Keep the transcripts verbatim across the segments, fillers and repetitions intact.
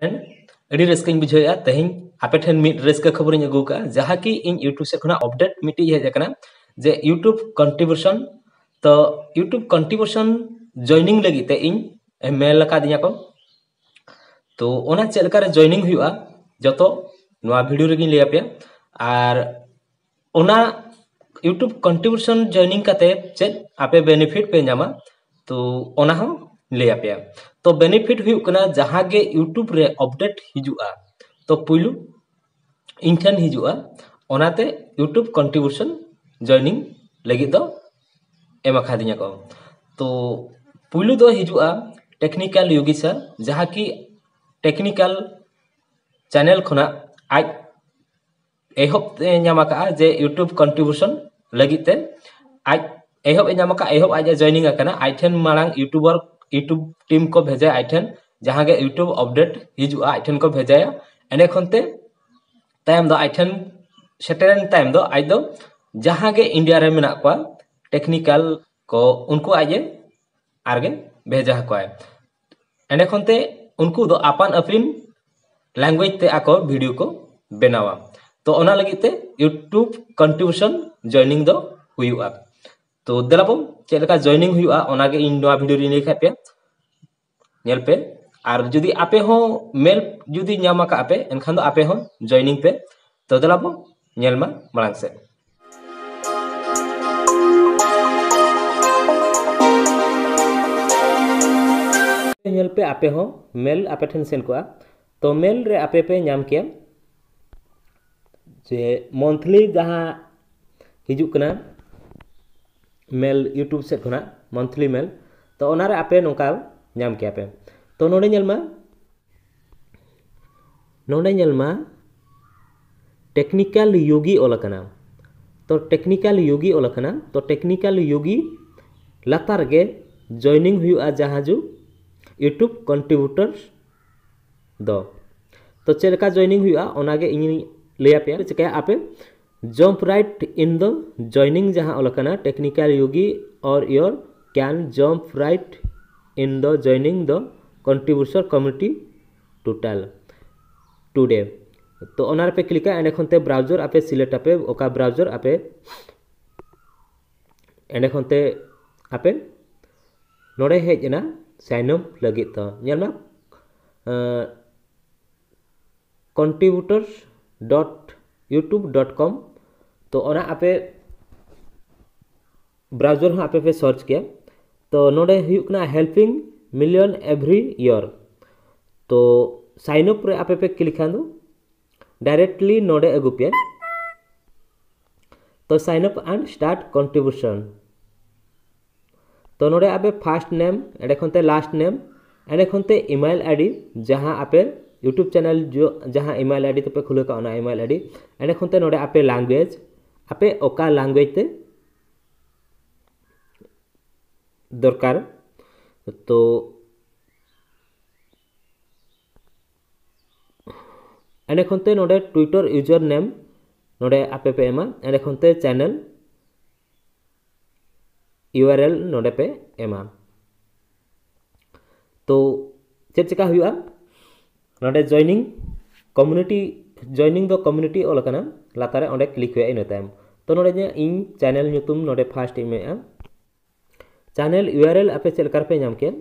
ᱟᱹᱰᱤ ᱨᱟᱹᱥᱠᱟᱹᱧ ᱵᱩᱡᱷᱟᱹᱣᱮᱫᱼᱟ᱾ ᱛᱮᱦᱮᱧ ᱟᱯᱮ ᱴᱷᱮᱱ ᱢᱤᱫ ᱨᱟᱹᱥᱠᱟᱹ ᱠᱷᱚᱵᱚᱨᱤᱧ ᱟᱹᱜᱩ ᱠᱟᱜᱼᱟ, ᱡᱟᱦᱟᱸ ᱠᱤ ᱤᱧ YouTube ᱥᱮᱫ ᱠᱷᱚᱱᱟᱜ ᱟᱯᱰᱮᱴ ᱢᱤᱫᱴᱤᱡ ᱦᱮᱡ ᱟᱠᱟᱱᱟ, ᱡᱮ YouTube ᱠᱚᱱᱴᱨᱤᱵᱤᱭᱩᱥᱚᱱ, ᱛᱚ YouTube ᱠᱚᱱᱴᱨᱤᱵᱤᱭᱩᱥᱚᱱ ᱡᱚᱭᱱᱤᱝ ᱞᱟᱹᱜᱤᱫ ᱛᱮ ᱤᱧ ᱢᱮᱞ ᱟᱠᱟᱫᱤᱧᱟ ᱠᱚ᱾ ᱛᱚ ᱚᱱᱟ ᱪᱮᱫ ᱞᱮᱠᱟᱨᱮ ᱡᱚᱭᱱᱤᱝ ᱦᱩᱭᱩᱜᱼᱟ, ᱡᱚᱛᱚ ᱱᱚᱣᱟ ᱵᱷᱤᱰᱤᱭᱳ ᱨᱮᱜᱮᱧ ᱞᱟᱹᱭ ᱟᱯᱮᱭᱟ᱾ ᱟᱨ ᱚᱱᱟ YouTube ᱠᱚᱱᱴᱨᱤᱵᱤᱭᱩᱥᱚᱱ ᱡᱚᱭᱱᱤᱝ ᱠᱟᱛᱮ ᱪᱮᱫ ᱟᱯᱮ ᱵᱮᱱᱤᱯᱷᱤᱴ ᱯᱮ ᱧᱟᱢᱟ, ᱛᱚ ᱚᱱᱟ ᱦᱚᱸ ᱞᱟᱹᱭ ᱟᱯᱮᱭᱟ᱾ ᱛᱚ ᱵᱮᱱᱤᱯᱷᱤᱴ ᱦᱩᱭᱩᱜ ᱠᱟᱱᱟ, ᱡᱟᱦᱟᱸ ᱜᱮ YouTube ᱨᱮ ᱟᱯᱰᱮᱴ ᱦᱤᱡᱩᱜᱼᱟ, ᱛᱚ ᱯᱩᱭᱞᱩ ᱤᱧ ᱴᱷᱮᱱ ᱦᱤᱡᱩᱜᱼᱟ, ᱚᱱᱟᱛᱮ YouTube ᱠᱚᱱᱴᱨᱤᱵᱤᱭᱩᱥᱚᱱ ᱡᱚᱭᱱᱤᱝ ᱞᱟᱹᱜᱤᱫ ᱫᱚ ᱮᱢ ᱟᱠᱟᱫᱤᱧᱟ ᱠᱚ᱾ ᱛᱚ ᱯᱩᱭᱞᱩ ᱫᱚ ᱦᱤᱡᱩᱜᱼᱟ ᱴᱮᱠᱱᱤᱠᱮᱞ ᱭᱳᱜᱤ ᱥᱟᱨ, ᱡᱟᱦᱟᱸ ᱠᱤ ᱴᱮᱠᱱᱤᱠᱮᱞ ᱪᱮᱱᱮᱞ ᱠᱷᱚᱱᱟᱜ ᱟᱡ ᱮᱦᱚᱵ ᱮ ᱧᱟᱢ ᱟᱠᱟᱫᱼᱟ ᱡᱮ YouTube ᱠᱚᱱᱴᱨᱤᱵᱤᱭᱩᱥᱚᱱ ᱞᱟᱹᱜᱤᱫ ᱛᱮ ᱟᱡ ᱮᱦᱚᱵ ᱮ ᱧᱟᱢ ᱟᱠᱟᱫᱼᱟ, ᱮᱦᱚᱵ ᱟᱡ ᱮ ᱡᱚᱭᱱᱤᱝ ᱟᱠᱟᱱᱟ᱾ ᱟᱡ ᱴᱷᱮᱱ ᱢᱟᱲᱟᱝ ᱭᱩᱴᱩᱵᱟᱨ, YouTube ᱴᱤᱢ ᱠᱚ ᱵᱷᱮᱡᱟᱭᱟ ᱟᱡ ᱴᱷᱮᱱ, ᱡᱟᱦᱟᱸ ᱜᱮ YouTube ᱟᱯᱰᱮᱴ ᱦᱤᱡᱩᱜᱼᱟ ᱟᱡ ᱴᱷᱮᱱ ᱠᱚ ᱵᱷᱮᱡᱟᱭᱟ᱾ ᱮᱸᱰᱮ ᱠᱷᱚᱱ ᱛᱮ ᱛᱟᱭᱚᱢ ᱫᱚ ᱟᱡ ᱴᱷᱮᱱ ᱥᱮᱴᱮᱨᱮᱱ ᱛᱟᱭᱚᱢ ᱫᱚ ᱟᱡ ᱫᱚ ᱡᱟᱦᱟᱸ ᱜᱮ ᱤᱱᱰᱤᱭᱟ ᱨᱮ ᱢᱮᱱᱟᱜ ᱠᱚᱣᱟ ᱴᱮᱠᱱᱤᱠᱮᱞ ᱠᱚ, ᱩᱱᱠᱩ ᱟᱡ ᱮ ᱟᱨᱜᱮ ᱵᱷᱮᱡᱟ ᱟᱠᱚᱣᱟᱭ᱾ ᱮᱸᱰᱮ ᱠᱷᱚᱱ ᱛᱮ ᱩᱱᱠᱩ ᱫᱚ ᱟᱯᱟᱱ ᱟᱹᱯᱤᱱ ᱞᱮᱝᱜᱩᱭᱮᱡᱽ ᱛᱮ ᱟᱠᱚ ᱵᱷᱤᱰᱤᱭᱳ ᱠᱚ ᱵᱮᱱᱟᱣᱟ᱾ ᱛᱚ ᱚᱱᱟ ᱞᱟᱹᱜᱤᱫ ᱛᱮ YouTube ᱠᱚᱱᱴᱨᱤᱵᱤᱭᱩᱥᱚᱱ ᱡᱚᱭᱱᱤᱝ ᱫᱚ ᱦᱩᱭᱩᱜᱼᱟ᱾ ᱛᱚ ᱫᱮᱞᱟ ᱵᱚᱱ ᱪᱮᱫ ᱞᱮᱠᱟ ᱡᱚᱭᱱᱤᱝ ᱦᱩᱭᱩᱜᱼᱟ, ᱚᱱᱟᱜᱮ ᱤᱧ ᱱᱚᱣᱟ ᱵᱷᱤᱰᱤᱭᱳ ᱨᱮᱧ ᱞᱟᱹᱭ ᱠᱷᱟᱡ ᱯᱮ, ᱧᱮᱞ ᱯᱮ᱾ ᱟᱨ ᱡᱩᱫᱤ ᱟᱯᱮ ᱦᱚᱸ ᱢᱮᱞ ᱡᱩᱫᱤ ᱧᱟᱢ ᱟᱠᱟᱫ ᱯᱮ, ᱮᱱᱠᱷᱟᱱ ᱫᱚ ᱟᱯᱮ ᱦᱚᱸ ᱡᱚᱭᱱᱤᱝ ᱯᱮ᱾ ᱛᱚ ᱫᱮᱞᱟ ᱵᱚᱱ ᱧᱮᱞ ᱢᱟ ᱢᱟᱲᱟᱝ ᱥᱮᱫ᱾ ᱧᱮᱞ ᱯᱮ, ᱟᱯᱮ ᱦᱚᱸ ᱢᱮᱞ ᱟᱯᱮ ᱴᱷᱮᱱ ᱥᱮᱱ ᱠᱚᱜᱼᱟ᱾ ᱛᱚ ᱢᱮᱞ ᱨᱮ ᱟᱯᱮ ᱯᱮ ᱧᱟᱢ ᱠᱮᱭᱟ ᱡᱮ ᱢᱚᱱᱛᱷᱞᱤ ᱡᱟᱦᱟᱸ ᱦᱤᱡᱩᱜ ᱠᱟᱱᱟ ᱢᱮᱞ YouTube ᱥᱮᱫ ᱠᱷᱚᱱᱟᱜ, ᱢᱚᱱᱛᱷᱞᱤ ᱢᱮᱞ, ᱛᱚ ᱚᱱᱟᱨᱮ ᱟᱯᱮ ᱱᱚᱝᱠᱟ ᱧᱟᱢ ᱠᱮᱭᱟ ᱯᱮ᱾ ᱛᱚ ᱱᱚᱰᱮ ᱧᱮᱞ ᱢᱟ, ᱱᱚᱰᱮ ᱧᱮᱞ ᱢᱟ ᱴᱮᱠᱱᱤᱠᱮᱞ ᱭᱳᱜᱤ ᱚᱞ ᱟᱠᱟᱱᱟ᱾ ᱛᱚ ᱴᱮᱠᱱᱤᱠᱮᱞ ᱭᱳᱜᱤ ᱚᱞ ᱟᱠᱟᱱᱟ, ᱛᱚ ᱴᱮᱠᱱᱤᱠᱮᱞ ᱭᱳᱜᱤ ᱞᱟᱛᱟᱨ ᱨᱮᱜᱮ ᱡᱚᱭᱱᱤᱝ ᱦᱩᱭᱩᱜᱼᱟ ᱡᱟᱦᱟᱸ ᱡᱩ YouTube ᱠᱚᱱᱴᱨᱤᱵᱤᱭᱩᱴᱟᱨ ᱫᱚ᱾ ᱛᱚ ᱪᱮᱫ ᱞᱮᱠᱟ ᱡᱚᱭᱱᱤᱝ ᱦᱩᱭᱩᱜᱼᱟ ᱚᱱᱟᱜᱮ ᱤᱧᱤᱧ ᱞᱟᱹᱭ ᱟᱯᱮᱭᱟ᱾ ᱪᱤᱠᱟᱹᱭᱟ ᱟᱯᱮ, jump right in the joining ᱡᱟᱦᱟᱸ ᱚᱞ ᱟᱠᱟᱱᱟ technical yogi or your can jump right in the joining the contributor community total today᱾ ᱛᱚ ᱚᱱᱟ ᱨᱮᱯᱮ ᱠᱞᱤᱠᱟ, ᱮᱸᱰᱮ ᱠᱷᱚᱱ ᱛᱮ ᱵᱨᱟᱣᱡᱟᱨ ᱟᱯᱮ ᱥᱤᱞᱮᱠᱴ ᱟᱯᱮ, ᱚᱠᱟ ᱵᱨᱟᱣᱡᱟᱨ ᱟᱯᱮ, ᱮᱸᱰᱮ ᱠᱷᱚᱱ ᱛᱮ ᱟᱯᱮ ᱱᱚᱰᱮ ᱦᱮᱡ ᱮᱱᱟ ᱥᱟᱭᱤᱱ ᱟᱯ ᱞᱟᱹᱜᱤᱫ᱾ ᱛᱚ ᱧᱮᱞ ᱢᱮ, contributors dot youtube dot com᱾ ᱛᱚ ᱚᱱᱟ ᱟᱯᱮ ᱵᱨᱟᱣᱡᱟᱨ ᱦᱚᱸ ᱟᱯᱮ ᱯᱮ ᱥᱟᱨᱪ ᱠᱮᱭᱟ᱾ ᱛᱚ ᱱᱚᱰᱮ ᱦᱩᱭᱩᱜ ᱠᱟᱱᱟ helping million every year᱾ ᱛᱚ ᱥᱟᱭᱤᱱ ᱟᱯ ᱨᱮ ᱟᱯᱮ ᱯᱮ ᱠᱞᱤᱠ ᱠᱷᱟᱱ ᱫᱚ ᱰᱟᱭᱨᱮᱠᱴᱞᱤ ᱱᱚᱰᱮ ᱟᱹᱜᱩ ᱯᱮᱭᱟ᱾ ᱛᱚ sign up and start contribution᱾ ᱛᱚ ᱱᱚᱰᱮ ᱟᱯᱮ first name, ᱮᱸᱰᱮ ᱠᱷᱚᱱ ᱛᱮ last name, ᱮᱸᱰᱮ ᱠᱷᱚᱱ ᱛᱮ email ID, ᱡᱟᱦᱟᱸ ᱟᱯᱮ YouTube channel ᱡᱚ ᱡᱟᱦᱟᱸ email ID ᱛᱮᱯᱮ ᱠᱷᱩᱞᱟᱹᱣ ᱠᱟᱜᱼᱟ, ᱚᱱᱟ email ID᱾ ᱮᱸᱰᱮ ᱠᱷᱚᱱ ᱛᱮ ᱱᱚᱰᱮ ᱟᱯᱮ language, ᱟᱯᱮ ᱚᱠᱟ language ᱛᱮ ᱫᱚᱨᱠᱟᱨ᱾ ᱛᱚ ᱮᱸᱰᱮ ᱠᱷᱚᱱ ᱛᱮ ᱱᱚᱰᱮ Twitter user name ᱱᱚᱰᱮ ᱟᱯᱮ ᱯᱮ ᱮᱢᱟ, ᱮᱸᱰᱮ ᱠᱷᱚᱱ ᱛᱮ channel URL ᱱᱚᱰᱮ ᱯᱮ ᱮᱢᱟ᱾ ᱛᱚ ᱪᱮᱫ ᱪᱮᱠᱟ ᱦᱩᱭᱩᱜᱼᱟ? ᱱᱚᱰᱮ joining community, joining the community ᱚᱞ ᱟᱠᱟᱱᱟ ᱞᱟᱛᱟᱨ ᱨᱮ, ᱚᱸᱰᱮ ᱠᱞᱤᱠ ᱦᱩᱭᱩᱜᱼᱟ᱾ ᱤᱱᱟᱹ ᱛᱟᱭᱚᱢ ᱛᱚ ᱱᱚᱰᱮ ᱤᱧᱟᱹᱜ ᱤᱧ channel ᱧᱩᱛᱩᱢ ᱱᱚᱰᱮ first ᱤᱧ ᱮᱢᱮᱜᱼᱟ᱾ Channel URL ᱟᱯᱮ ᱪᱮᱫ ᱞᱮᱠᱟ ᱨᱮᱯᱮ ᱧᱟᱢ ᱠᱮᱫ?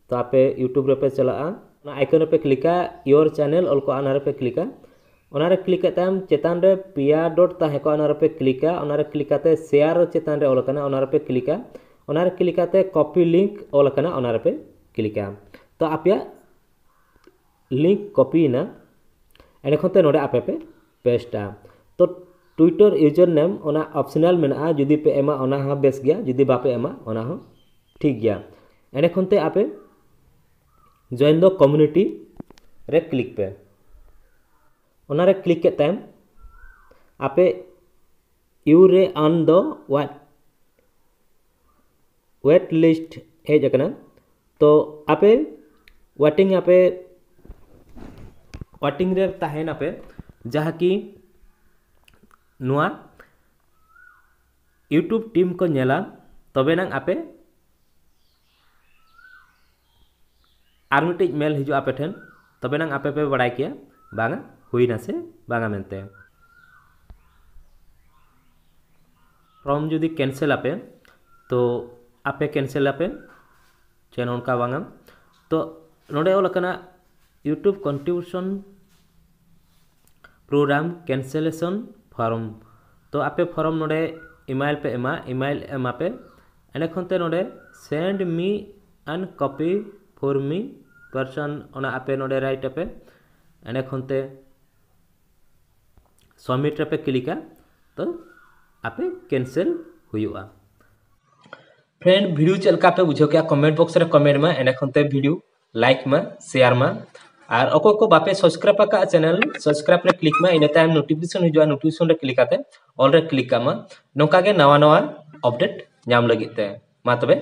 ᱛᱚ ᱟᱯᱮ YouTube ᱨᱮᱯᱮ ᱪᱟᱞᱟᱜᱼᱟ, ᱚᱱᱟ icon ᱨᱮᱯᱮ ᱠᱞᱤᱠᱟ, your channel ᱚᱞ ᱠᱚᱜᱼᱟ, ᱚᱱᱟ ᱨᱮᱯᱮ ᱠᱞᱤᱠᱟ᱾ ᱚᱱᱟ ᱨᱮ ᱠᱞᱤᱠ ᱠᱮᱫ ᱛᱟᱭᱚᱢ ᱪᱮᱛᱟᱱ ᱨᱮ ᱯᱮᱭᱟ ᱰᱚᱴ ᱛᱟᱦᱮᱸ ᱠᱚᱜᱼᱟ, ᱚᱱᱟ ᱨᱮᱯᱮ ᱠᱞᱤᱠᱟ᱾ ᱚᱱᱟ ᱨᱮ ᱠᱞᱤᱠ ᱠᱟᱛᱮ share ᱪᱮᱛᱟᱱ ᱨᱮ ᱚᱞ ᱟᱠᱟᱱᱟ, ᱚᱱᱟ ᱨᱮᱯᱮ ᱠᱞᱤᱠᱟ᱾ ᱚᱱᱟ ᱨᱮ ᱠᱞᱤᱠ ᱠᱟᱛᱮ copy link ᱚᱞ ᱟᱠᱟᱱᱟ, ᱚᱱᱟ ᱨᱮᱯᱮ ᱠᱞᱤᱠᱟ᱾ ᱛᱚ ᱟᱯᱮᱭᱟᱜ link copy ᱮᱱᱟ, ᱮᱸᱰᱮ ᱠᱷᱚᱱ ᱛᱮ ᱱᱚᱰᱮ ᱟᱯᱮ ᱯᱮ paste ᱟ᱾ ᱛᱚ Twitter user name ᱚᱱᱟ optional ᱢᱮᱱᱟᱜᱼᱟ, ᱡᱩᱫᱤ ᱯᱮ ᱮᱢᱟ ᱚᱱᱟ ᱦᱚᱸ ᱵᱮᱥ ᱜᱮᱭᱟ, ᱡᱩᱫᱤ ᱵᱟᱯᱮ ᱮᱢᱟ ᱚᱱᱟ ᱦᱚᱸ ᱴᱷᱤᱠ ᱜᱮᱭᱟ᱾ ᱮᱸᱰᱮ ᱠᱷᱚᱱ ᱛᱮ ᱟᱯᱮ join the community ᱨᱮ ᱠᱞᱤᱠ ᱯᱮ᱾ ᱚᱱᱟ ᱨᱮ ᱠᱞᱤᱠ ᱠᱮᱫ ᱛᱟᱭᱚᱢ ᱟᱯᱮ you re on the wait wait list ᱦᱮᱡ ᱟᱠᱟᱱᱟ᱾ ᱛᱚ ᱟᱯᱮ waiting ᱟᱯᱮ waiting ᱨᱮ ᱛᱟᱦᱮᱱ ᱟᱯᱮ, ᱡᱟᱦᱟᱸ ᱠᱤ ᱱᱚᱣᱟ YouTube team ᱠᱚ ᱧᱮᱞᱟ, ᱛᱚᱵᱮᱱᱟᱝ ᱟᱯᱮ ᱟᱨ ᱢᱤᱫᱴᱤᱡ mail ᱦᱤᱡᱩᱜᱼᱟ ᱟᱯᱮ ᱴᱷᱮᱱ, ᱛᱚᱵᱮᱱᱟᱝ ᱟᱯᱮ ᱯᱮ ᱵᱟᱲᱟᱭ ᱠᱮᱭᱟ ᱵᱟᱝᱟ ᱦᱩᱭᱱᱟ ᱥᱮ ᱵᱟᱝᱟ ᱢᱮᱱᱛᱮ᱾ ᱯᱷᱚᱨᱢ ᱡᱩᱫᱤ ᱠᱮᱱᱥᱮᱞ ᱟᱯᱮ, ᱛᱚ ᱟᱯᱮ ᱠᱮᱱᱥᱮᱞ ᱟᱯᱮ ᱪᱮ ᱱᱚᱝᱠᱟ ᱵᱟᱝᱟ᱾ ᱛᱚ ᱱᱚᱰᱮ ᱚᱞ ᱟᱠᱟᱱᱟ YouTube contribution program cancellation form᱾ ᱛᱚ ᱟᱯᱮ ᱯᱷᱚᱨᱢ ᱱᱚᱰᱮ ᱤᱢᱮᱞ ᱯᱮ ᱮᱢᱟ, ᱤᱢᱮᱞ ᱮᱢᱟ ᱯᱮ᱾ ᱮᱸᱰᱮ ᱠᱷᱚᱱ ᱛᱮ ᱱᱚᱰᱮ send me an copy for me person, ᱚᱱᱟ ᱟᱯᱮ ᱱᱚᱰᱮ ᱨᱟᱭᱤᱴ ᱟᱯᱮ᱾ ᱮᱸᱰᱮ ᱠᱷᱚᱱ ᱛᱮ ᱥᱟᱵᱢᱤᱴ ᱨᱮᱯᱮ ᱠᱞᱤᱠᱟ, ᱛᱚ ᱟᱯᱮ ᱠᱮᱱᱥᱮᱞ ᱦᱩᱭᱩᱜᱼᱟ᱾ ᱯᱷᱨᱮᱱᱰ, ᱵᱷᱤᱰᱤᱭᱳ ᱪᱮᱫ ᱞᱮᱠᱟ ᱯᱮ ᱵᱩᱡᱷᱟᱹᱣ ᱠᱮᱜᱼᱟ ᱠᱚᱢᱮᱱᱴ ᱵᱚᱠᱥ ᱨᱮ ᱠᱚᱢᱮᱱᱴ ᱢᱟ, ᱮᱸᱰᱮ ᱠᱷᱚᱱ ᱛᱮ ᱵᱷᱤᱰᱤᱭᱳ ᱞᱟᱭᱤᱠ ᱢᱟ, ᱥᱮᱭᱟᱨ ᱢᱟ, ᱟᱨ ᱚᱠᱚᱭ ᱠᱚ ᱵᱟᱯᱮ ᱥᱟᱵᱥᱠᱨᱟᱭᱤᱵ ᱟᱠᱟᱫᱼᱟ ᱪᱮᱱᱮᱞ, ᱥᱟᱵᱥᱠᱨᱟᱭᱤᱵ ᱨᱮ ᱠᱞᱤᱠ ᱢᱟ, ᱤᱱᱟᱹ ᱛᱟᱭᱚᱢ ᱱᱳᱴᱤᱯᱷᱤᱠᱮᱥᱚᱱ ᱦᱤᱡᱩᱜᱼᱟ, ᱱᱳᱴᱤᱯᱷᱤᱠᱮᱥᱚᱱ ᱨᱮ ᱠᱞᱤᱠ ᱠᱟᱛᱮ ᱚᱞ ᱨᱮ ᱠᱞᱤᱠ ᱠᱟᱜ ᱢᱟ, ᱱᱚᱝᱠᱟ ᱜᱮ ᱱᱟᱣᱟ ᱱᱟᱣᱟ ᱟᱯᱰᱮᱴ ᱧᱟᱢ ᱞᱟᱹᱜᱤᱫ ᱛᱮ᱾ ᱢᱟ ᱛᱚᱵᱮ